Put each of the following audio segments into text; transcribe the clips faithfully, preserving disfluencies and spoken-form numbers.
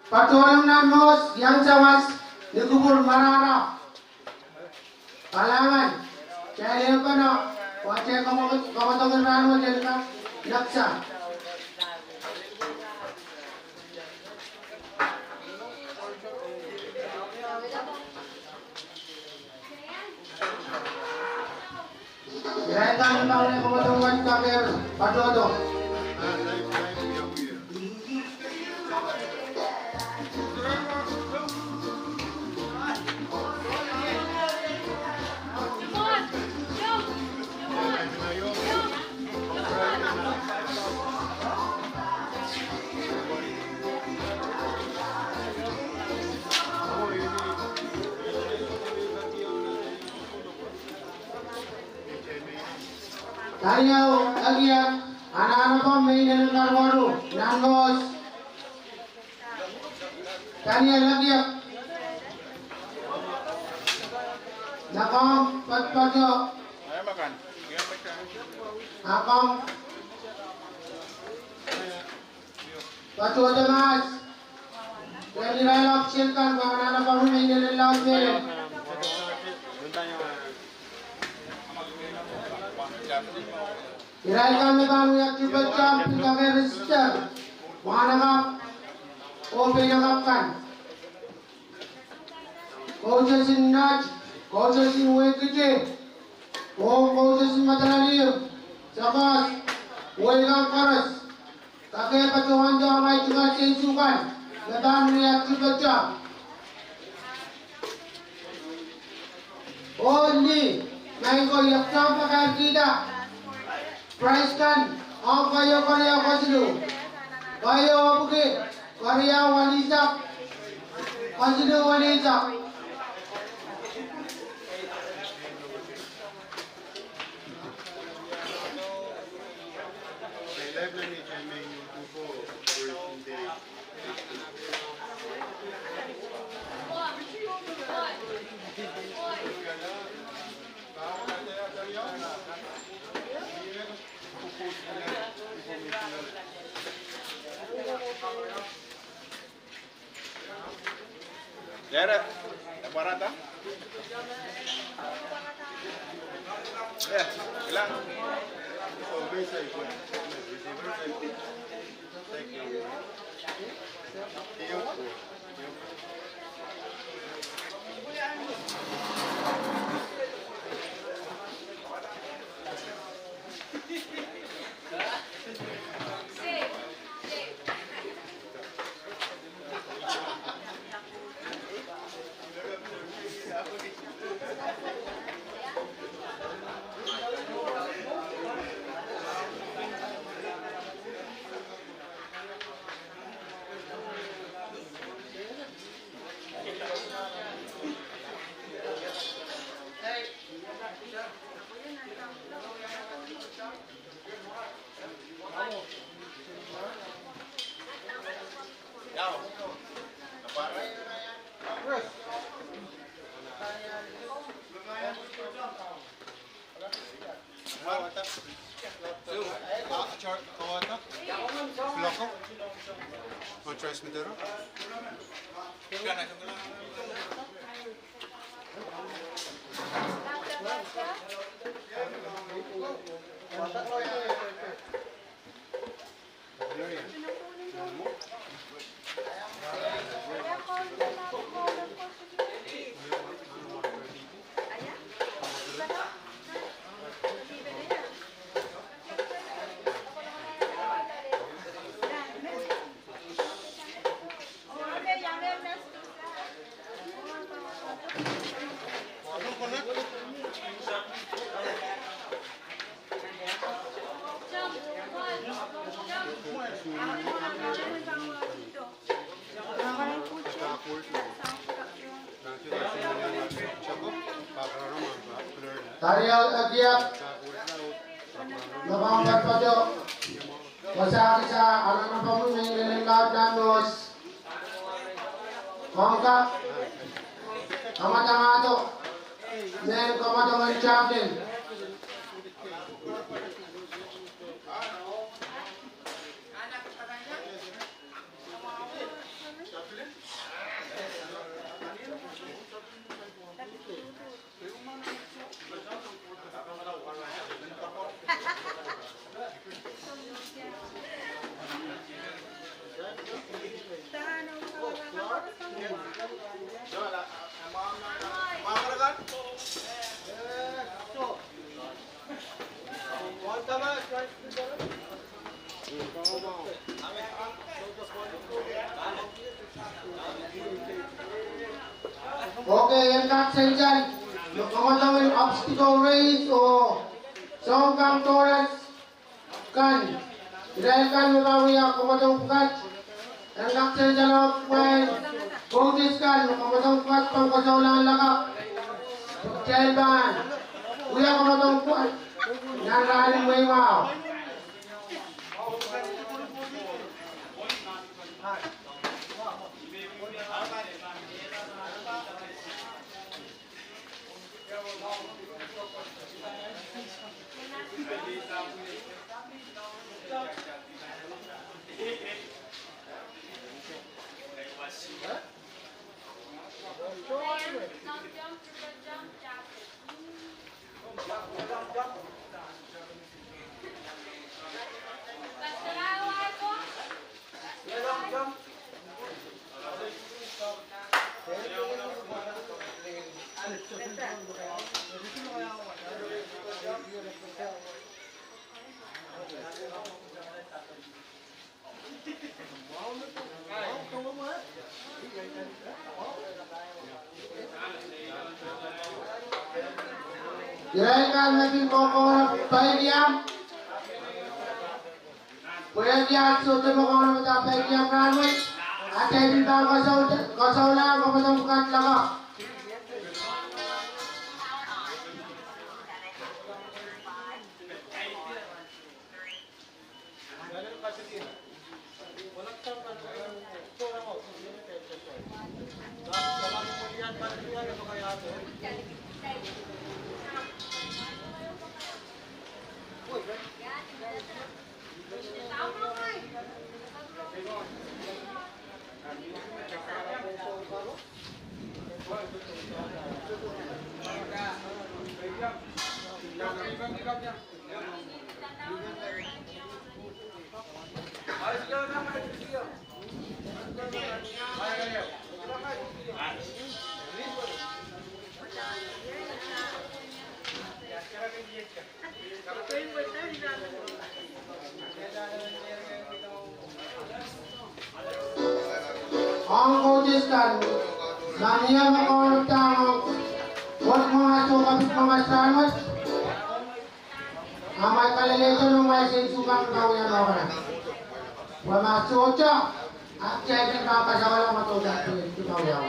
Patolong nan mos, yang sawas, nikupur marara. Palangan, chai leokono, wache komotongen ran wache lika, naksa. Iraika mi paune komotongen kaker patoto. Taniel Agiak, ananapom me inenen karuanu, nan mos. Taniel Agiak. Nakom Patpato. Akom Patu Thomas. Ren irailap siekan pwe ananapom me inenen laut me. Irailap me pwan we have triple jump, pika me register. Wanakap. Open akap kan. Kousesin nach, kousesin wekiti, o kousesin matalaliu, sapas, wekan koros, kake patowanto amai tunga seisu kan, me pwan we have triple jump. Oli, naingo yak jump akar kita. Prize kan, om kaio koria kosulu. Kaio opuki, koria walisap. Kosulu walisap. Yara, e pwarata? Yeah, ila. Daniel Agiak, Nabang Patpato, Osakisa, ananapom me inenen laut nan mos. Kongka, Amatangato, men komotongen chaplain. Okay, en kak sensan, me komoton obstacle race o song kam toras kan. Ira kan me pwan wia komoton pukat. En kak sensan o pwan coaches kan, me komoton pukat pwan kosoula lakap. Tel pwan wia komoton pukat. Nan ranin mei wau. Ira ikan metin kokon painia. Pwe epia sote mokon meta painia kanwe. Ate mi ba kosoula, kosoula, komoton pukat lama. Ang coaches kan, mania me kon tang, kot mo ato kapit mo masanot. Amai kaleleton o mai sensu kan kawia nokana. Wa masocha, aktiakin papa sawala matocha tu kawia.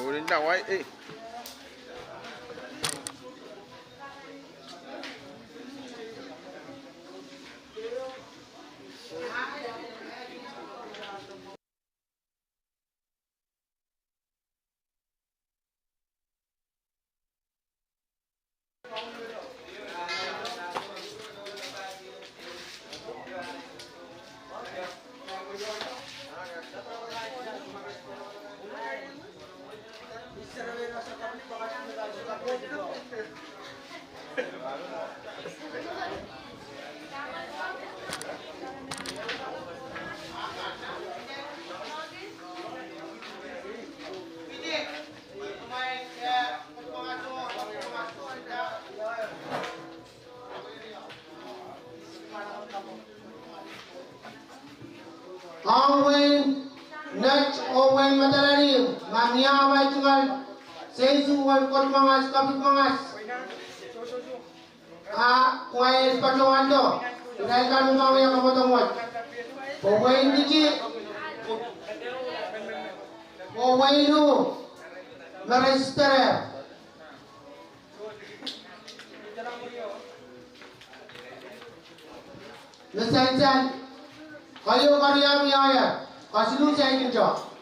Urin na wai, eh. Owen, nech Owen Matalani, mania mai tungal, sensu wan kot mangas, kapit mangas. A, wai el pacho wando, ina ikan mama wia kamoto mot. Owen Diki, Owen U, Maristere. Mesensen, kayo kariam yaya. Kasinus ai kichok.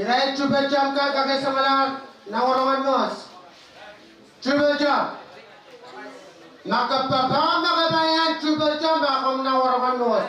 Ina ai chupel chom ka kake samalar na worongan mos. Chupel chom. Maka papa maka bayan chupel chom ba kom na worongan mos.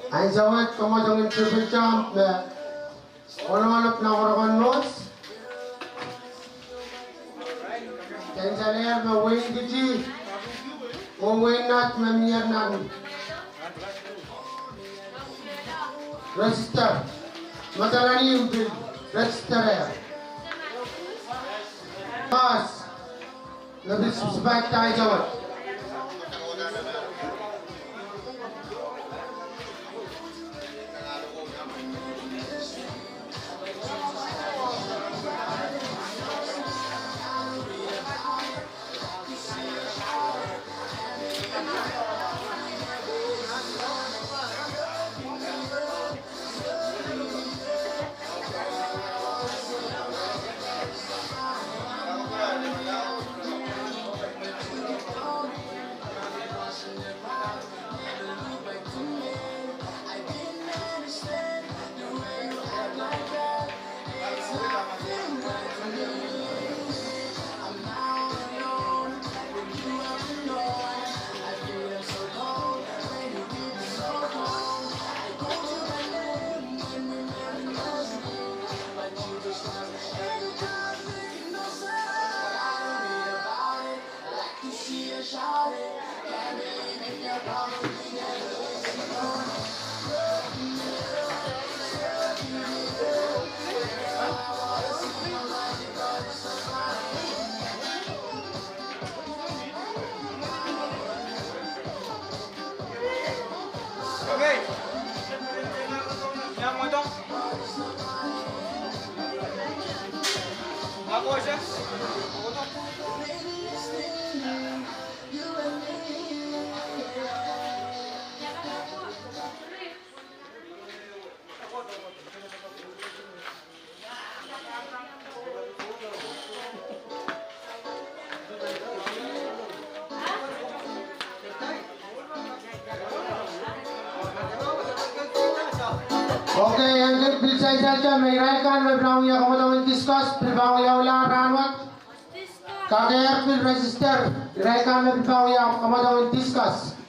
Ai sawat kamotongen chupel chom me onoonok na worongan mos. Tanzania me wein kiti, o wein nat me mier nan. Register. Matalani umpil register. Pas. Lebis spat tai jawat. Okay, and then please, I tell them, me irakan me plang ya kamotongen discuss, pil plang ya ula ranwak. Kake er pil register, irakan me pil plang ya kamotongen discuss.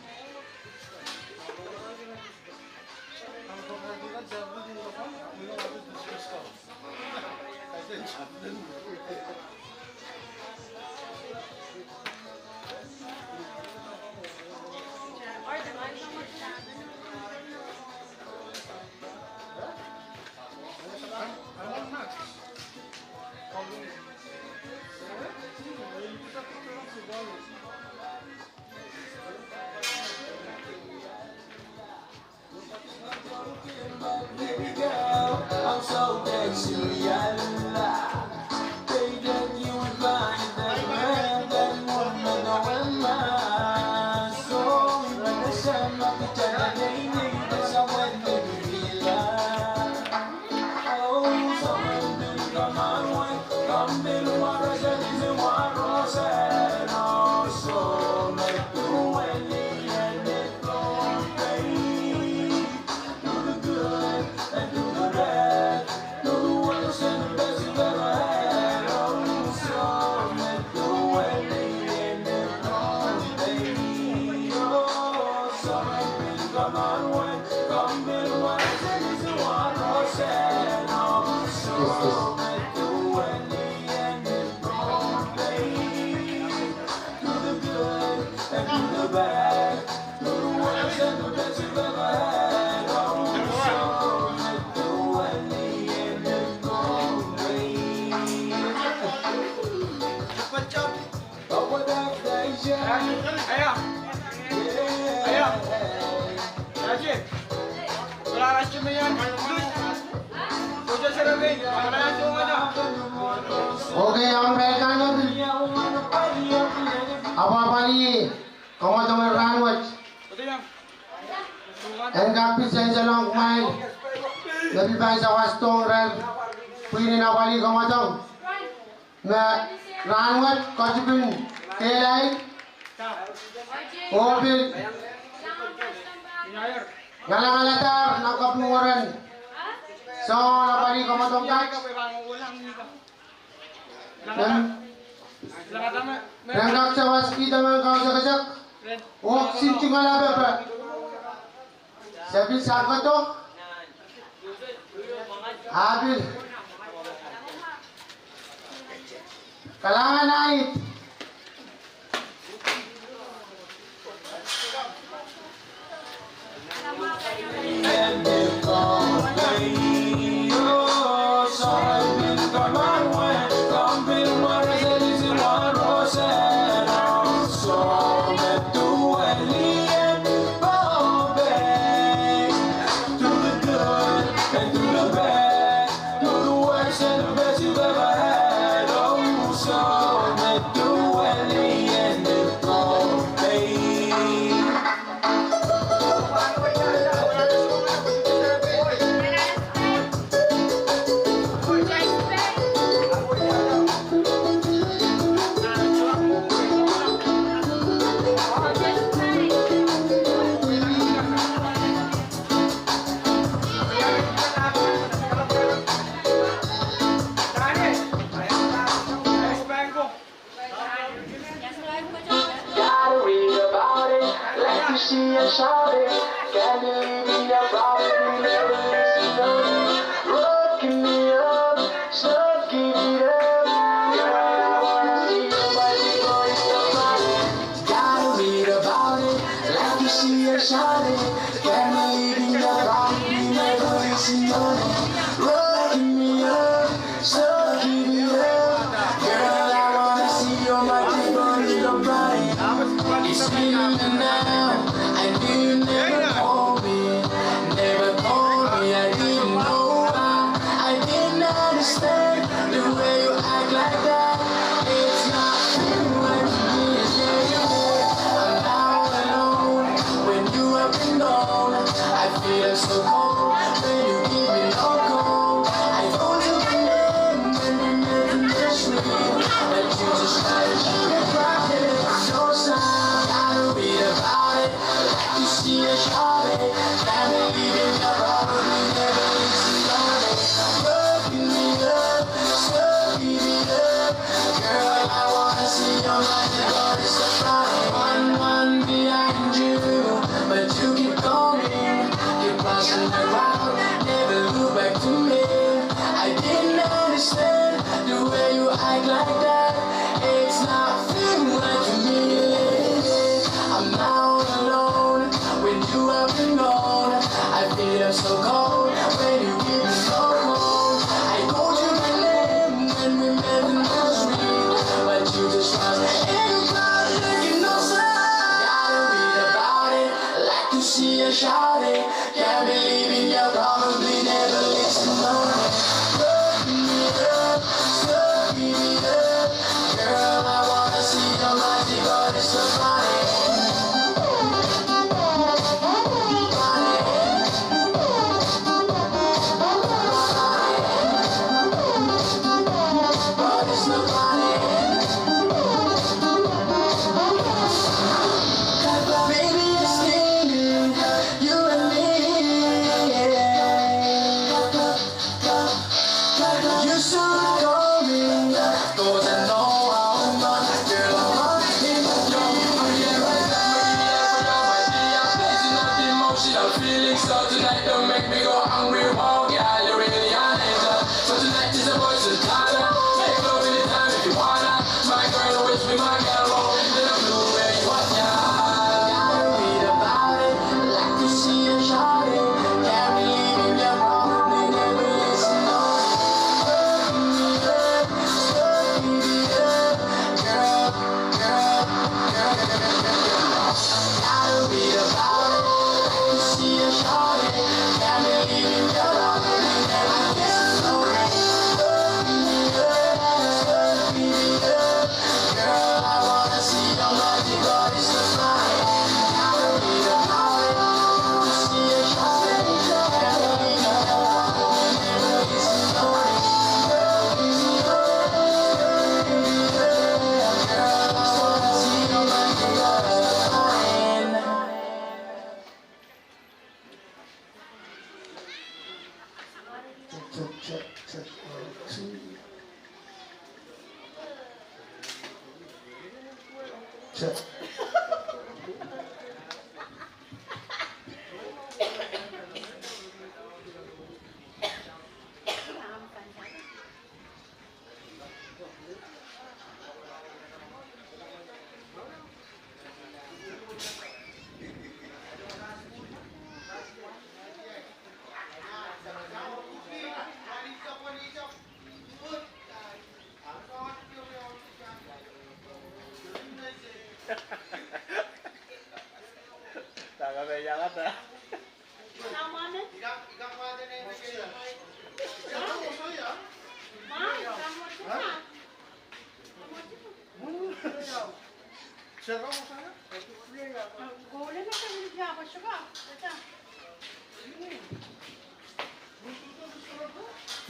Baby girl, I'm so sexy, I lie. Baby, you find that man, that woman, no one else. So, you wanna share my picture, that ain't it, that's how I live in real life. Oh, so when you come my way, come be the water, that is the water, oh, so make the way, and it won't fade. Okay, I'm back on. Apwapwali, komotongen ran wech. En kapis en selong kumail, nepi pan sawas tong rer, pwinin apwali komotong. Me ran wech kochipin kelai, opil, ngalangalatar na kapung oren. So, apwali komotong kach. Ren, ren kak sawas kitamen kausekesek. Wok sin chingala pepe. Sepin sakoto. Apil. Kalangan ait. Gotta read about it, like you see and shout it. Can't believe in your problem, you never listen to me. Rocking me up, so give it up. Girl, I wanna see your body, boy, it's the body. Gotta read about it, like you see and shout it. Can't believe in your problem, you never listen to me. Rocking me up, so give it up. Girl, I wanna see your body, boy, it's the body. It's been a while, I knew you never called me. Never called me, I didn't know why. I didn't understand the way you act like that. It's not true what you did, yeah, yeah. I'm now alone when you have been gone. I feel so cold when you give me no call. I told you my name when we met in the street, but you just tried to shoot it right there. No sign, I don't read about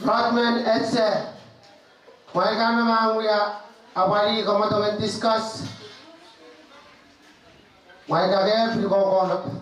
Rotman Etse. Mwaika me mang wia apwari komotomen discuss. Mwaika ke fil kokono.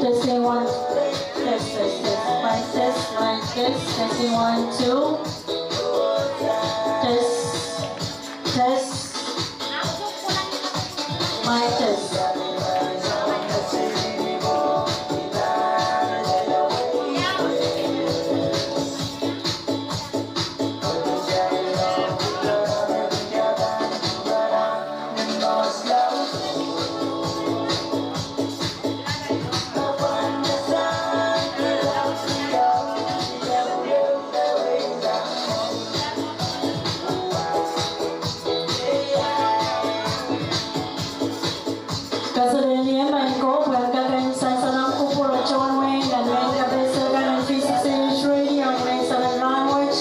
Testing one. Test, test, test. Mic test, mic test. Testing one, two. Test, test. Mic test. Kaseleni emon ko pwe kaken sansanon kupuro chon we non main kapas ekan V six A H Radio me sanan ran wech.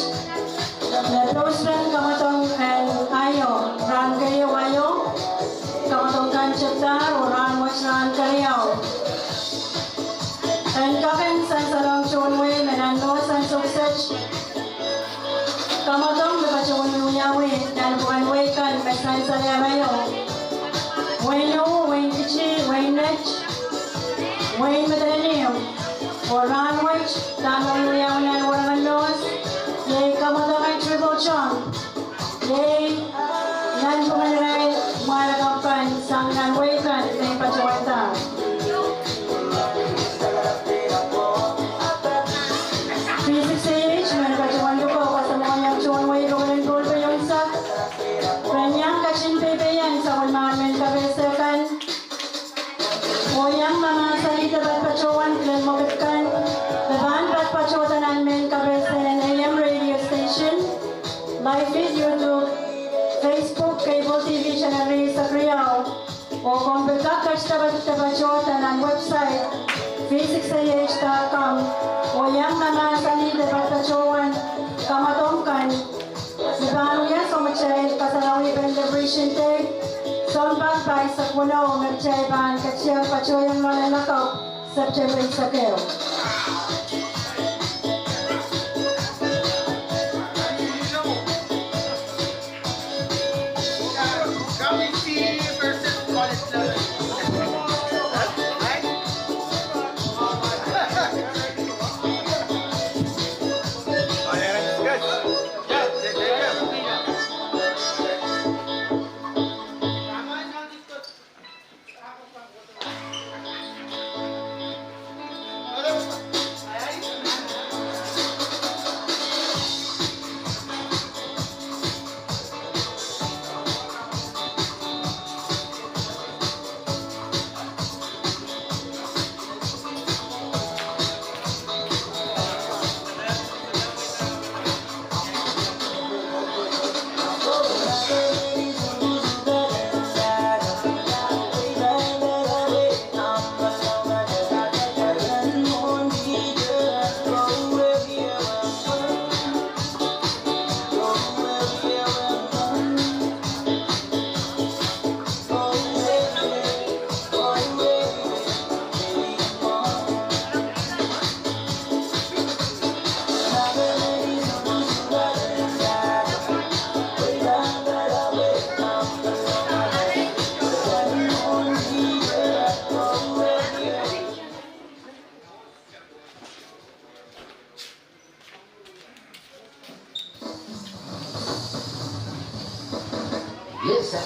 Ne post ren kamatong en aio, ran keio aio, kamatong kan chapter o ran wech ran keio. En kaken sansanon chon we me nan no san sokisech. Kamatong me pachouan mi wiawi nan pwan we kan me sansaleamaio. Wein u, wein kichi, wein nech, wein meteneniu. O ran wech, tano mi wiawi nan warangan nos, iei kamatong ei triple jump. Iei nan pwan rai mwan akapkan sang nan we kan me pachouan ta. V six A H, men pachouan luko, pasa mwan chon we rumen pol pe yonsa. Ren yang kachin pepe yang sa wen man men kapas ekan. O yang mama sani te pat pachouan klen mokut kan. Te pan pat pachouan an men kapas en A M radio station. Live feed YouTube, Facebook, cable T V channel ri sakriau. O kom pekka kach te pat pachouan an website, V six A H dot com. O yang mama sani te pat pachouan, kamatong kan. Sipwe pwan wia somochai kasarawi pen Liberation Day, sounpar pai sakweno me chai pwan kachia pachoyang non lakok September isakeo. Yes, sir.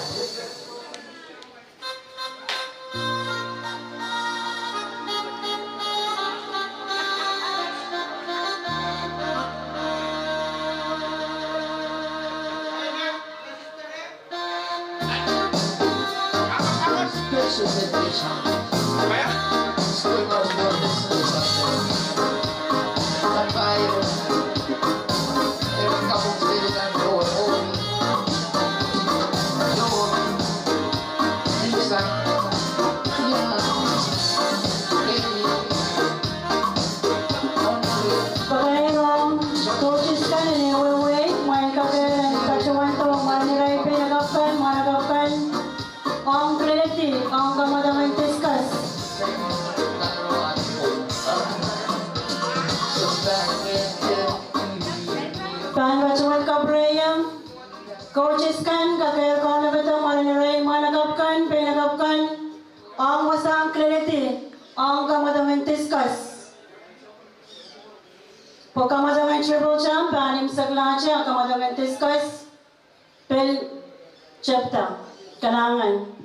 Pakairong, coaches kan ene wewe, mwan kapen, pachuan to, mwan irai pen akapkan, mwan akapkan, ong Trinity, ong kamadamen tis Pwe kamotongen Triple Jump, a nim sek lache, a kamotongen discus, pil chapter, kalangan.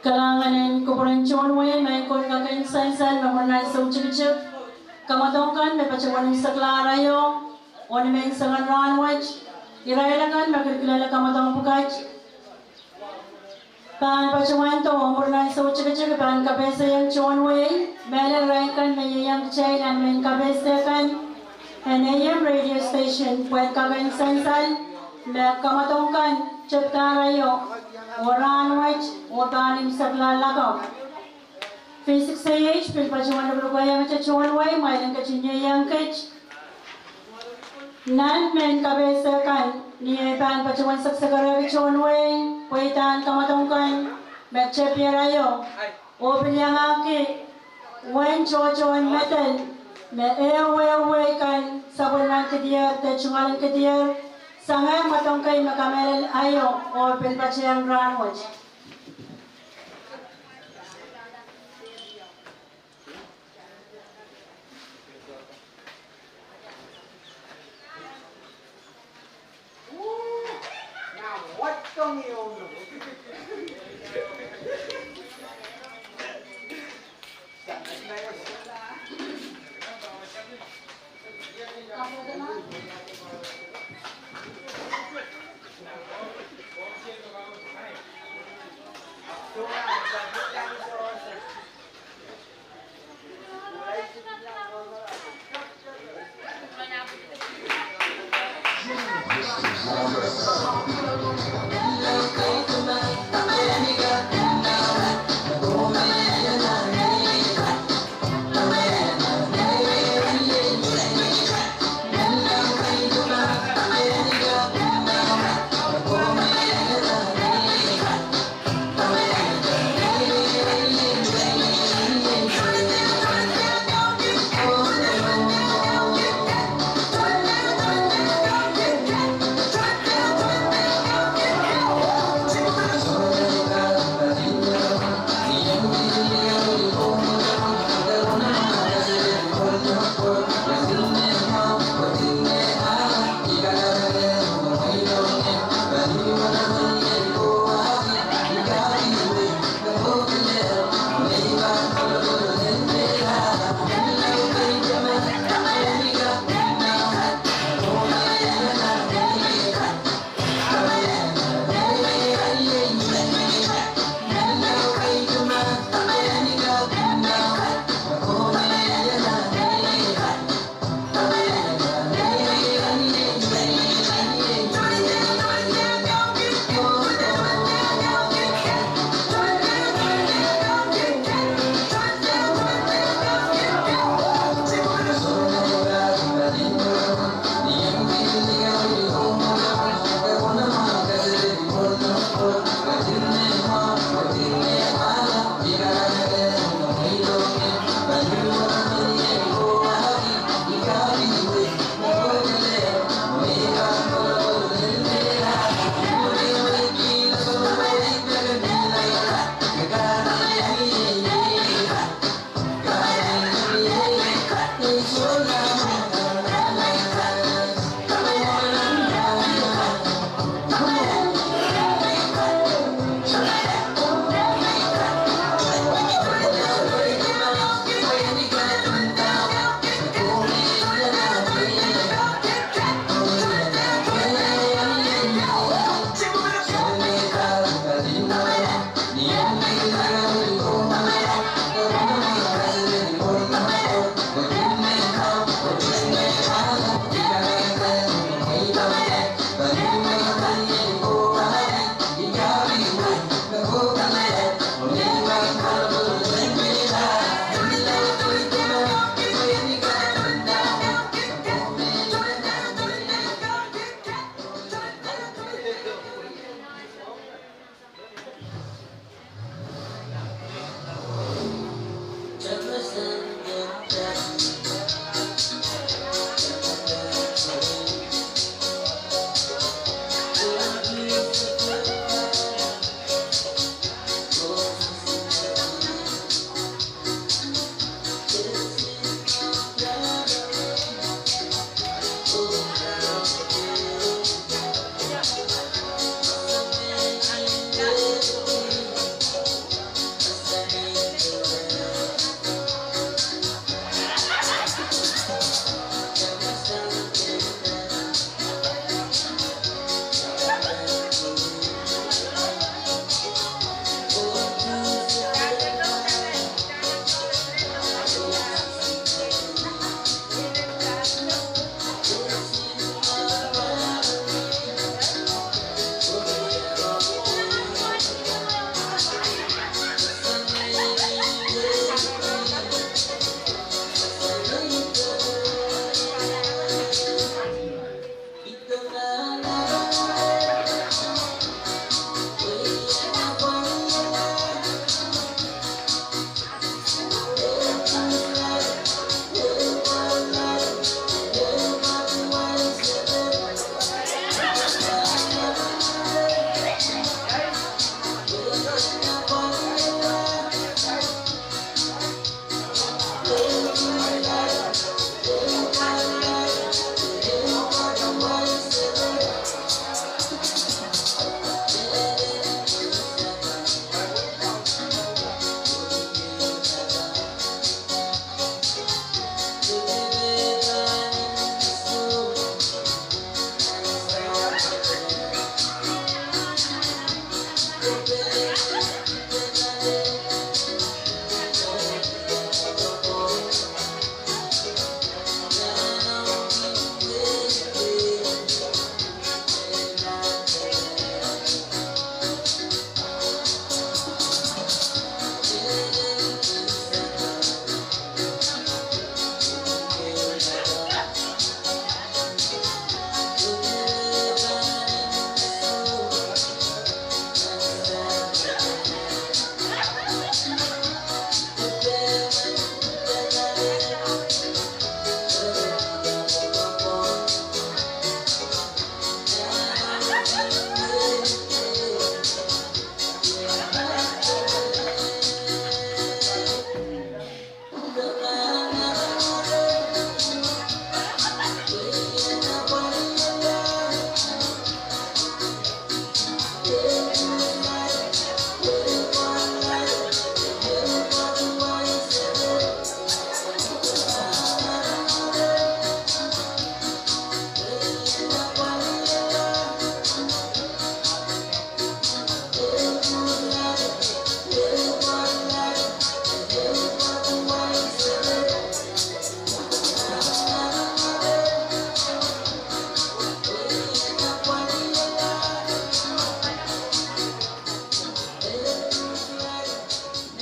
Kalangalen kupwuren chon wei me kon kaken sansal me mwen ai souchikichik, kamatong kan me pachemwanin sakla araio, o nimen sengen ran wech, irail akan me kilkilele kamatong pukach, pwan pachemwan to o mwen ai souchikichik pwan kapeseian chon wei, mele irail kan me ieiang kichei nan men kapese kan, en A M radio station pwe kaken sansal me kamatong kan chepta araio, o ran wech, o pwan imw sakla lako. V six A H pil pachemwan lukuluk ewe chon wei, mailen kechin ieiang kich. Nan men kapese kan, niei pwan pachemwan seksekereki chon wei, pwe itan kamatong kan, me chepta araio, o pil iangaki, wen chochon metel, me ewe wei kan, sapwelliman kitier, te chungalen kitier, sange matong kei me kamelel aio, o pil pachean ran wech.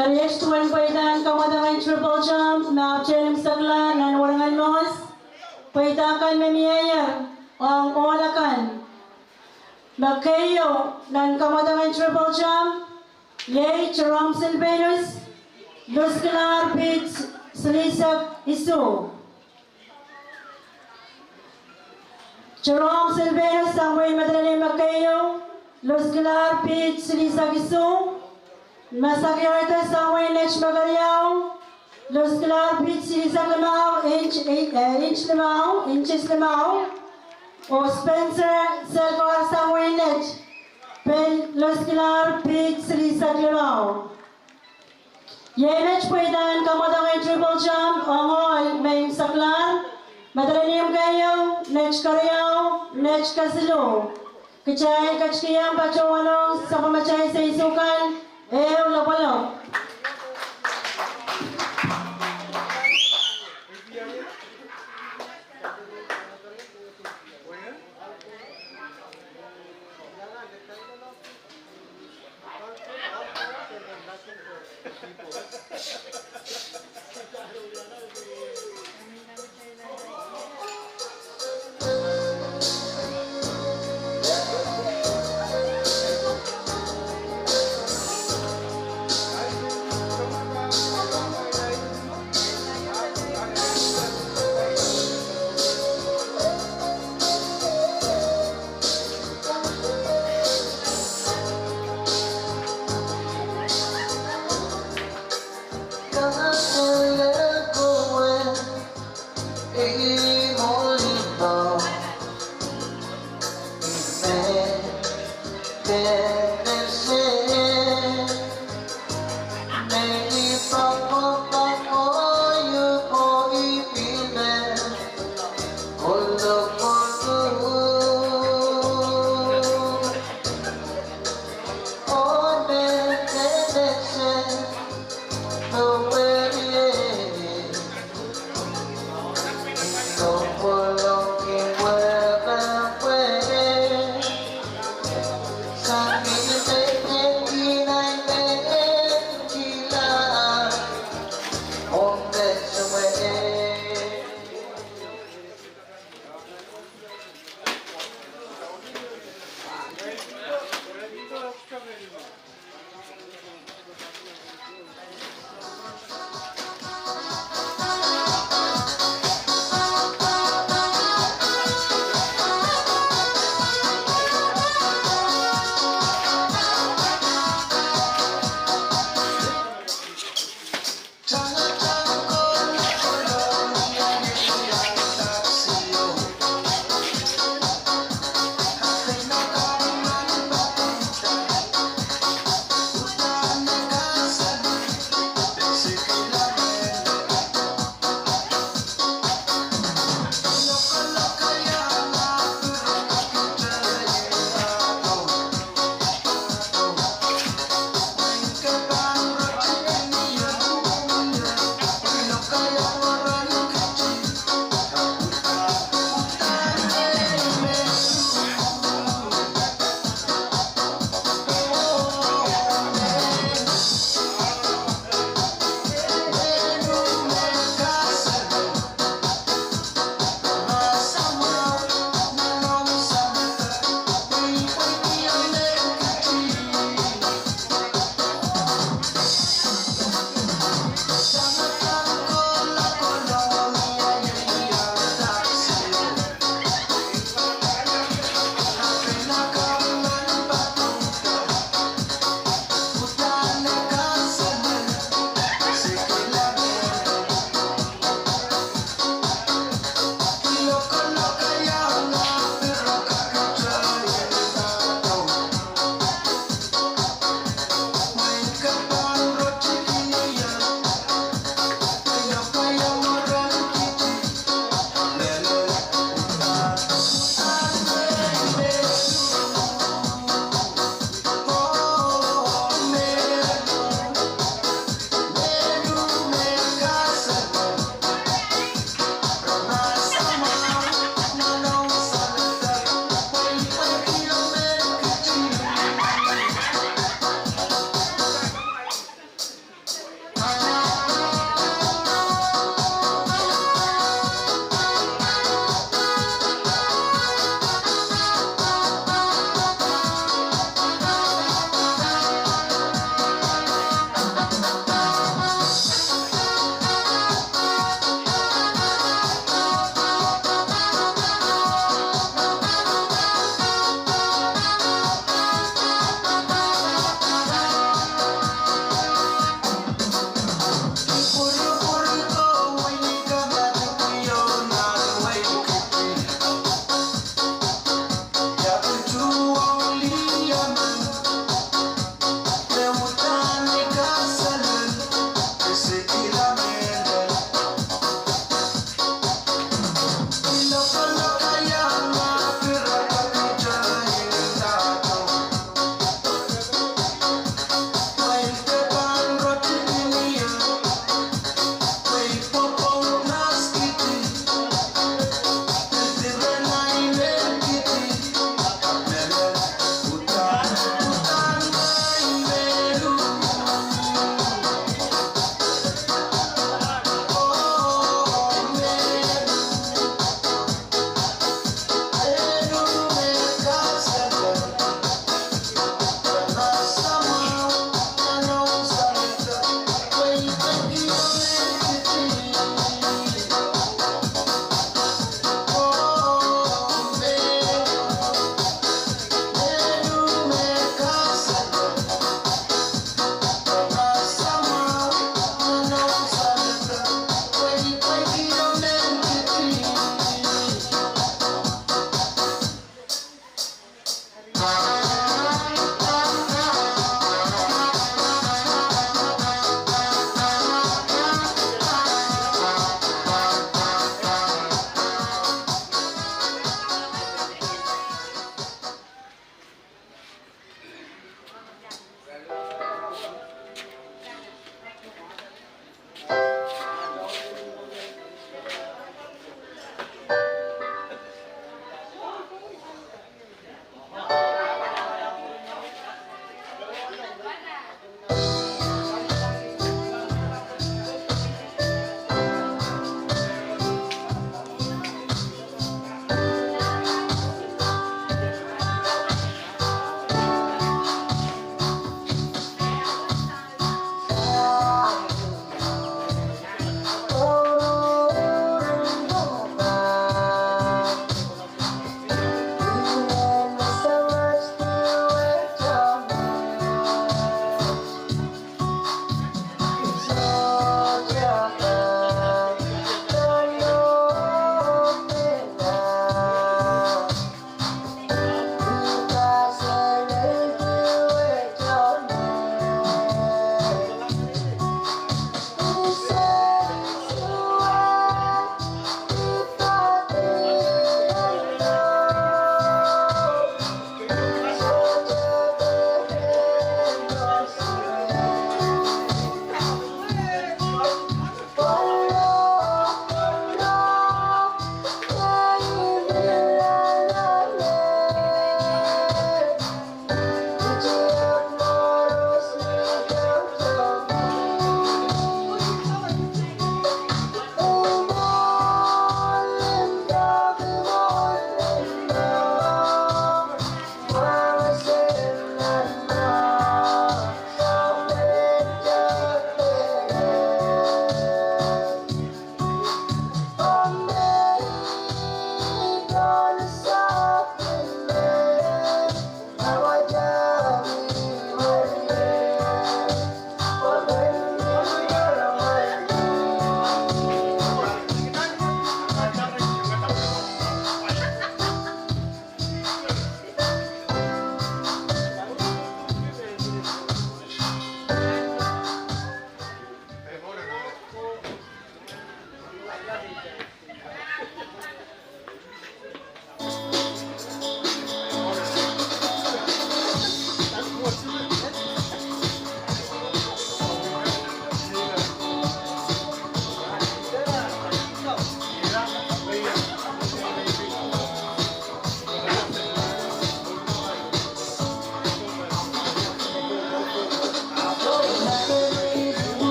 Eri ach tuen pweitan kamotongen triple jump me auchean sakla non Wonangen Mons. Pweitakan me mi aier, ong onakan. Me keieu non kamotongen triple jump, iei Jerome Silvanus, Lusklar Beach, Silisak Isu. Jerome Silvanus, samwin metelenim me keieu, Lusklar Beach, Silisak Isu. Masakirata, samwin nech me kariau, Lusklar Beach, Silisak Limau, inch, eh, inch limau, inches limau. O Spencer Selkor, samwin nech, pwe Lusklar Beach, Silisak Limau. Iei met pweitan kamotongen triple jump, ongoi me saklar, metelenim keieu, nech kariau, nech kasilu. Kichai kachkiam pachouanong, sopwomachai seisukan, eu lopolop.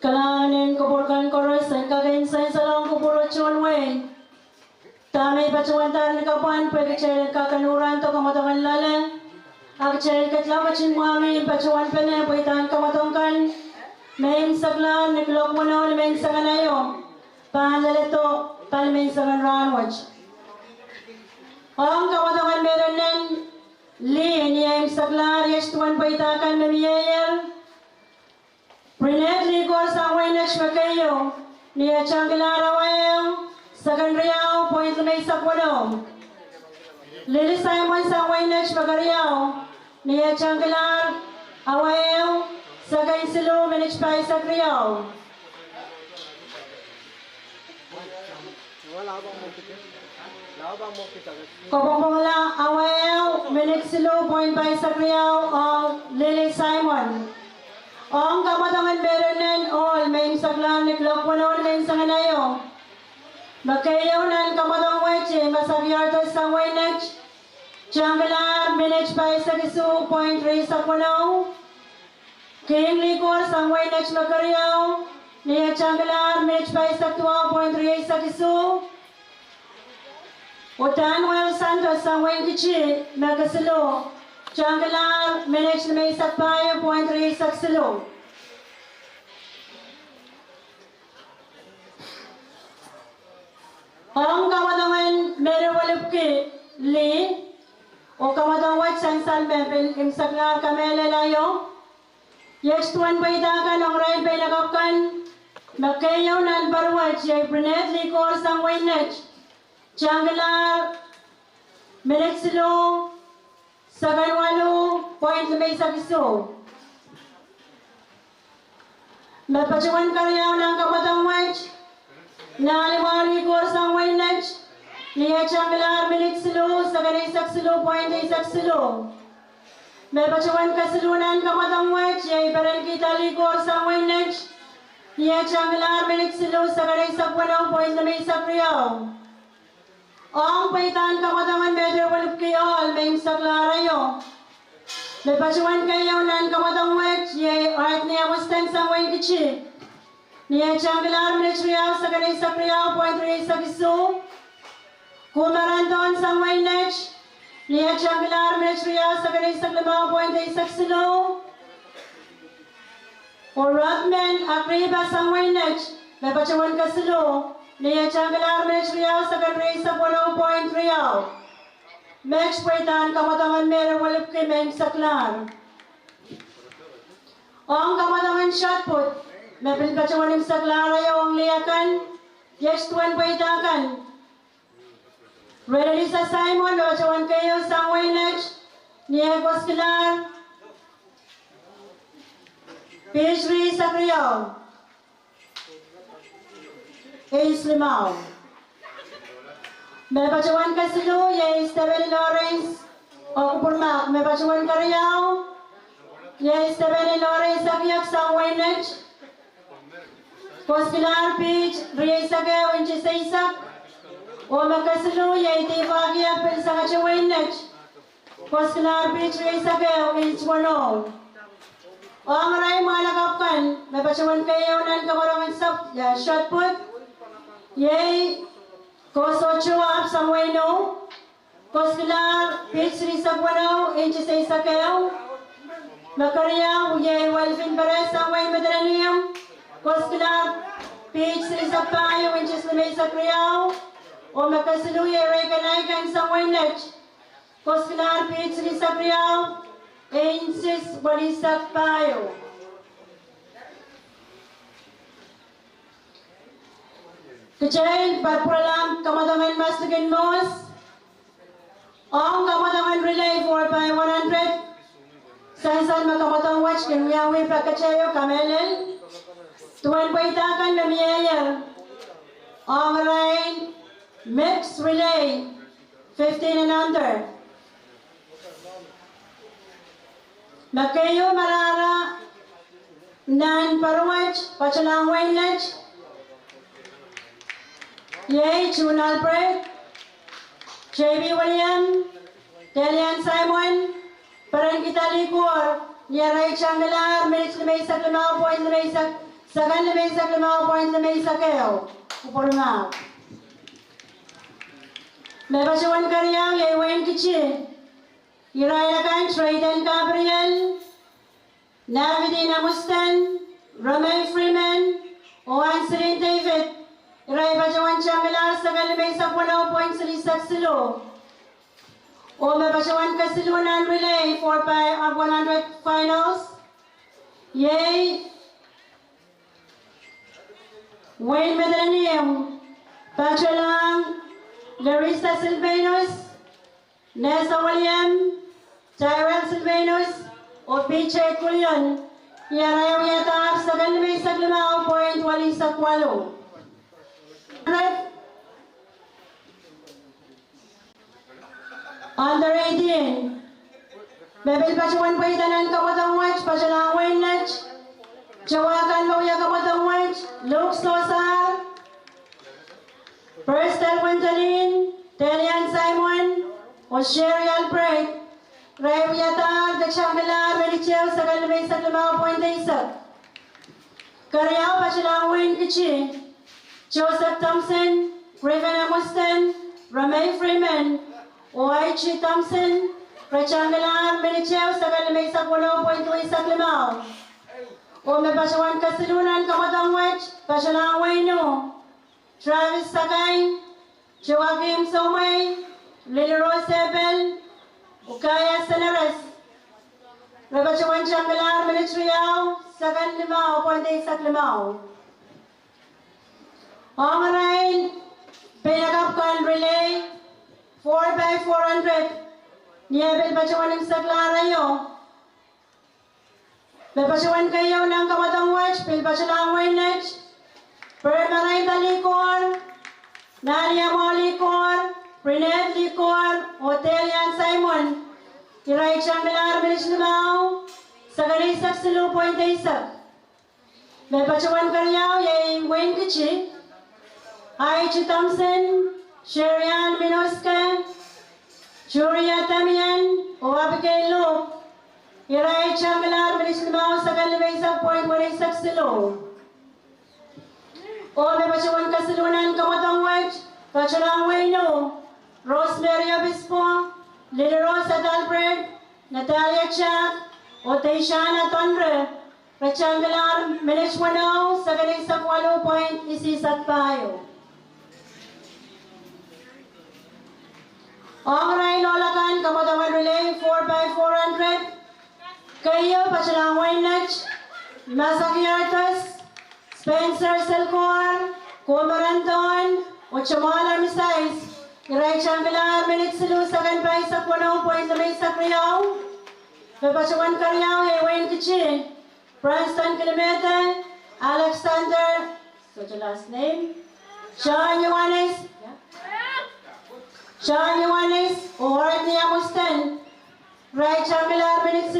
Kalanen kopor kan koros en kaken sensalong kopor ochun wei. Tamei pachwan tar nikapwan pwe kichel kakan uran to kamotongan lale. Ak chel ketla kachin mwami pachwan pene pwe itan kamotongan. Main saklar niklok wono main sangan aio. Pan laleto pan main sangan ranwach. Ong kamotongan meronen Lin, iei saklar ies tuan pwe itakan me mieier. Brinet Likor Sangweinech me keieu, ni achangkilar awaeu, second riau, point limei sakwono. Lili Simon Sangweinech me keriau, ni achangkilar awaeu, second silu, minich pai sak riau. Kopopongla awaeu, minich silu, point pai sak riau, ong Lili Simon. Ong kamotongan meronen ol main saklar niklok wono main sangan aio. Me keieu nan kamotong wech, Masak Iarto Sangweinech. Changkilar minich pai sak isu, point ri sak wono. King Likor Sangweinech me keriau, ni achangkilar minich pai sak tuau, point ri sak isu. Otan Wel Santos Sangweinkichi me kesilu, changkilar minich limei sak paeu, point ri sak silu. Ong kamotongan meru welipki Lin, o kamotongan wech sansal me pin imsaklar kamelel aio. Ies tuan pwe itakan ong rain pei nakapkan, me keieu nan paruach iei Brinet Likor Sangweinech. Changkilar minich silu, second walu, point limei sak isu. Me pachwan keriau nan kamotongan wech, Nalimau Likor Sangweinech, ni achangkilar minich silu, second ei sak silu, point ei sak silu. Me pachwan kesilu nan kamotongan wech, iei Perenkita Likor Sangweinech, ni achangkilar minich silu, second ei sak wono, point limei sak riau. Ong pwe itan kamotongan meru welipki ol main saklar aio. Me pachwan keieu nan kamotongan wech, iei Art Niamusten Sangweinkichi. Ni achangkilar minich riau, second ei sak riau, point ri sak isu. Kumaranton Sangweinech. Ni achangkilar minich riau, second ei sak limau, point ei sak silu. O Rodman Akriba Sangweinech, me pachwan kesilu, ni achangkilar minich riau, second ri sak wono, point riau. Mech pwe itan kamotongan meru welipki main saklar. Ong kamotongan shot put, me pin pachwan imsaklar aio ong liakan, ies tuan pwe itakan. Renelisa Simon, me pachwan keieu Sangweinech, ni akoskilar pich ri sak riau, eis limau. Me pachwan kesilu iei Stephen Lawrence Okupurmak, me pachwan keriau iei Stephen Lawrence Akiak Sangweinech. Koskilar pich ri ei sak eu inches ei sak. O me kesilu iei Tifa Akiak Pil Sangache Weinech. Koskilar pich ri ei sak eu inch wono. Ong rei mwan akapkan me pachwan keieu nan kamotongan sap, ia, shot put. Iei Koso Joab Sangweino. Koskilar pich ri sak wono inches ei sak eu. Me keriau iei Welfin Perez Sangwein Metenenium. Koskilar pich ri sak paeu inches limei sak riau. O me kesilu iei Reagan Aiken Sangweinech. Koskilar pich ri sak riau, inches wanisak paeu. Kichel pwan pwurelang kamotongan Mastikin Mos. Ong kamotongan relay four by one hundred. Sansal me kamotongan wech kin wiawi pwe kichel kamelel. Tuen pwe itakan me mieier. Ong rain mixed relay fifteen and under. Me keieu me ra ra nan paruach, Pachalang Weinech, iei June Albrecht, J B William, Delian Simon, Perenkita Likor, ni ra changelar minich limeisak limau point limeisak Sakan limeisek limau point limeisek eu, upwe rumau. Me pachuen kariau iei Wein Kichi, ira ina kan Trayton Gabriel, Navidi Namusten, Romain Freeman, o Anselin David, ira pachuen changilar sakan limeisek wanu point silisek silu. O me pachuen kasilu non relay four by one hundred finals, iei Wein Mediterranean, Pacholang Larissa Silvanus, Nessa William, Tyrell Silvanus, o P J Kulion, ira ewiatar sakan limeisek limau point walisek walu. Under eighteen. Me pil pachuen pweita non kamwotong wach, Pacholang Wein Nech, Chewakan Mouya kamwotong wach, Luke Sosar, Peristel Gwendolyn, Delian Simon, o Sherry Albright, ra ewiatar ne changilar minich eu sakan limeisek limau point eisek. Kariau Pacholang Wein Kichi, Joseph Thompson, Griffin Amuston, Romain Freeman, o Aichi Thompson, ra changilar minich eu sakan limeisek wanu point limeisek limau. O me pachuen kasilu non kamwotong wach, Pacholang Wein U, Travis Sakai, Joachim Somwei, Lilirose Bell, Ukaya Seneres, ra pachuen changilar minich riau sakan limau point eisek limau. Ongerail, peinakap kan relay four by four hundred, nie pil pachuen imsek lara io. Me pachuen keieu non kamwotong wach, pil Pacholang Wein Nech, Permaraita Likor, Naliamo Likor, Brinette Likor, o Delian Simon, ira changilar minich limau sakan eisek silu point eisek. Me pachuen kariau iei Wein Kichi, Aichi Thompson, Sherian Minoska, Juria Damian, o Abigail Luke, ira changilar minich limau sakan limeisek point weneisek silu. O me pachuen kasilu non kamwotong wach, Pacholang Wein U, Rosemary Obispo, Lilirose Adelbert, Natalia Jack, o Teishana Tonre, ra changilar minich wanu sakan eisek walu point isisek paeu. Ongerail olakan kamwotong relay four by four hundred, keieu Pacholang Wein Nech, Masaki Artos, Spencer Selkor, Komaranton, o Jamal Armisais, ira changilar minich silu sakan paisek wanu point limeisek riau. Me pachuen kariau iei Wein Kichi, Branston Kilimete, Alexander, such a last name, John Ioannis, John Ioannis, o Rodney Amusten, ra changilar minich